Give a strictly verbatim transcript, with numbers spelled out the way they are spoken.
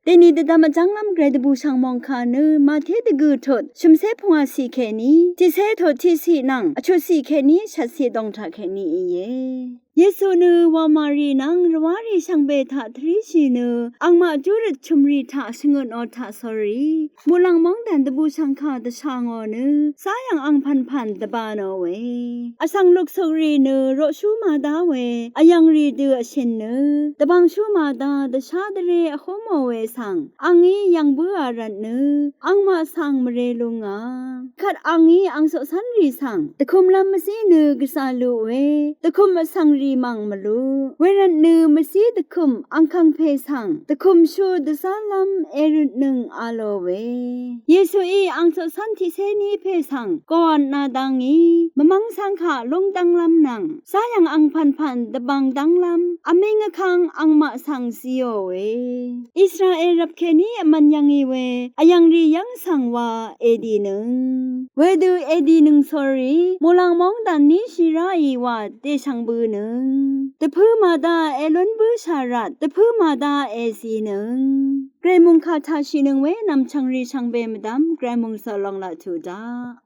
Dèní dvdvm vjv́nglv́m gvray dvbùshv̀ng mòngkà nø Màté dvgø̀ tut shø̀mcé pungwàcì kèní tiqcé tut tiqciq nvng vchutcì kèní shvtcì dòng taq kèní íe. Yesu nø wàmàrì nvng rvwárì shvngbe taq tvríshì nø angmaq júrøt chø̀mrì taq shvngøtnò taq sórí muqlàng móngdàn dvbùshv̀ngkà dvshà ngò nø záyv̀ng angpv̀npv̀n dvbānò we. Vsvng luksukrì nø roqshú màdá we vyv̀ngrì dø vshø̀n nø dvbvngshú màdá dvshá dvrē vhúmò we svng angí yv̀ng bǿà rvtnø angmaq svng mvrē lúngà. Kvt angí ang coqcv́nrì svng dvkømlv́m mvzí nø gvzà luq we dvkøm vsvngrì mv̀ng mvluq wervtnø mvzí dvkøm angkvngpè svng dvkømshú dvzálv́m èrøtnøng a lò we. Yesuí ang coqcv́n tiqcé ní pè svng gòvtna dá ngí mvmv́ng cv́ngkà lúngdv́nglv́m nvng záyv̀ng angpv̀npv̀n dvbvng dv́nglv́m vmíng vkvng angmaq svng zíò we. Israel rvp kèní vmvn yv̀ngì we vyv̀ngrì yv́ng svng wa èdìnøng. Wedø èdìnøng sórí muqlàng móngdàn ní shì ráì wa dèshv̀ng bønøng. Dvpǿ màdá èlún bǿshà rvt dvpǿ màdá èzìnøng. Gvray mòngkà taq shìnøng we nv̀mchv̀ngrì shvngbe mvdv́m gvray mòngsø lòng laq tuq daq.